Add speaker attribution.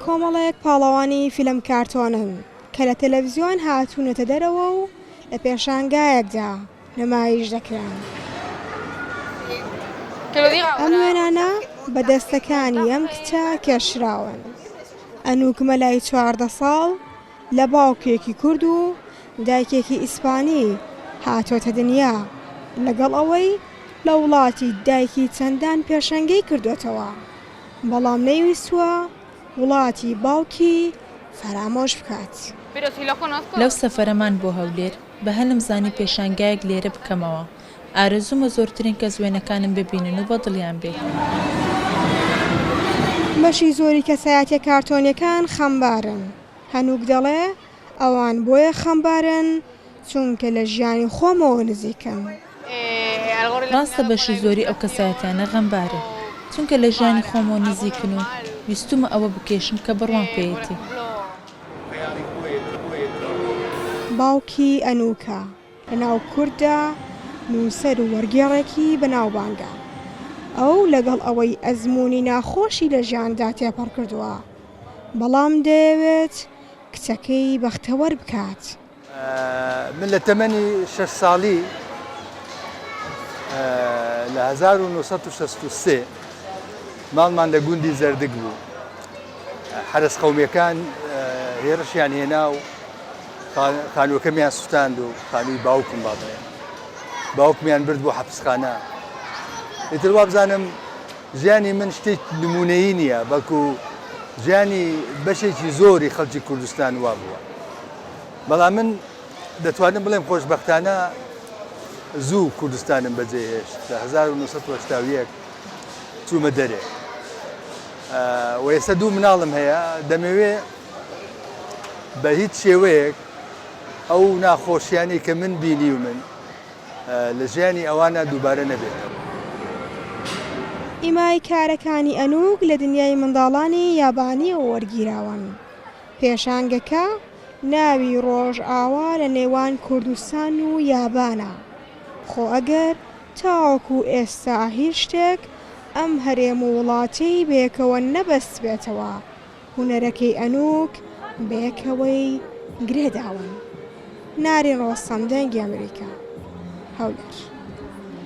Speaker 1: کۆمەڵێک پاڵەوانی فیلم کارتۆنن کە لە تەلەڤزیۆن هاتوونەتە دەرەوە و لە پێشانگایەکدا نمایش دەکرێن. ئەم وێنانە بە دەستەکانی ئەم کچە کێشراون. ئەنوک مەلای 14 ساڵ لە باوکێکی کورد و دایکێکی ئیسپانی هاتۆتە دنیا، لەگەڵ ئەوەی لە وڵاتی دایکی چەندان پێشەنگەی کردۆتەوە، بەڵام نەیویستووە وڵاتی باوکی فەرامۆش بکات.
Speaker 2: لەو سەفەرەمان بۆ هەولێر، بە هەلم زانی پێشانگایەک لێرە بکەمەوە، ئارەزوومە زۆرترین کەس وێنەکانم ببینن و بە دڵیان بێت.
Speaker 1: بەشی زۆری کەسایەتیە کارتۆنیەکان خەمبارن، هەنوک دەڵێ ئەوان بۆیە خەمبارن چونکە لە ژیانی خۆمەوە نزیکن.
Speaker 2: ڕاستە بەشی زۆری ئەو کەسایەتیانە غەمبارن، چونکە لە ژیانی خۆمەوە نزیکن و ویستوومە ئەوە بکێشم کە بڕوام پێیەتی.
Speaker 1: باوکی ئەنوکە لەناو کورددا نووسەر و وەرگێڕێکی بەناوبانگە. ئەو لەگەڵ ئەوەی ئەزموونی ناخۆشی لە ژیاندا تێپەڕ کردووە، بەڵام دەیەوێت کچەکەی بەختەوەر بکات.
Speaker 3: من لە تەمەنی شەش ساڵی لە 1963 ماڵمان لە گوندی زەردک بوو. حەرەس قەومیەکان هێرشیان هێنا و خانووەکەمیان سوتاند و خانووی باوکم با بڵێم باوکمیان برد بۆ حەپسخانە. ئیتر وابزانم ژیانی من شتێک نمونەیی نییە، بەڵکو ژیانی بەشێکی زۆری خەڵکی کوردستان وا بووە. بەڵام من دەتوانم بڵێم خۆشبەختانە زوو کوردستانم بەجێهێشت لە 1981 چوومە دەرێ و ئێستا دوو مناڵم هەیە دەمەوێ بە هیچ شێوەیەک ئەو ناخۆشیانی کە من بینیومن لە ژیانی ئەوانە دووبارە نەبێتەوە.
Speaker 1: ئیمای کارەکانی ئەنوک لە دنیای منداڵانی یابانییەوە وەرگیراون. پێشانگەکە ناوی ڕۆژئاوا لە نێوان کوردستان و یابانە. خۆ ئەگەر تاوەکو ئێستا هیچ شتێک ئەم هەرێم و وڵاتەی بەیەکەوە نەبەستبێتەوە، هونەرەکەی ئەنوک بەیەکەوەی گرێ داون. نارین ڕۆستەم، دەنگی ئەمریکا، هەولێر.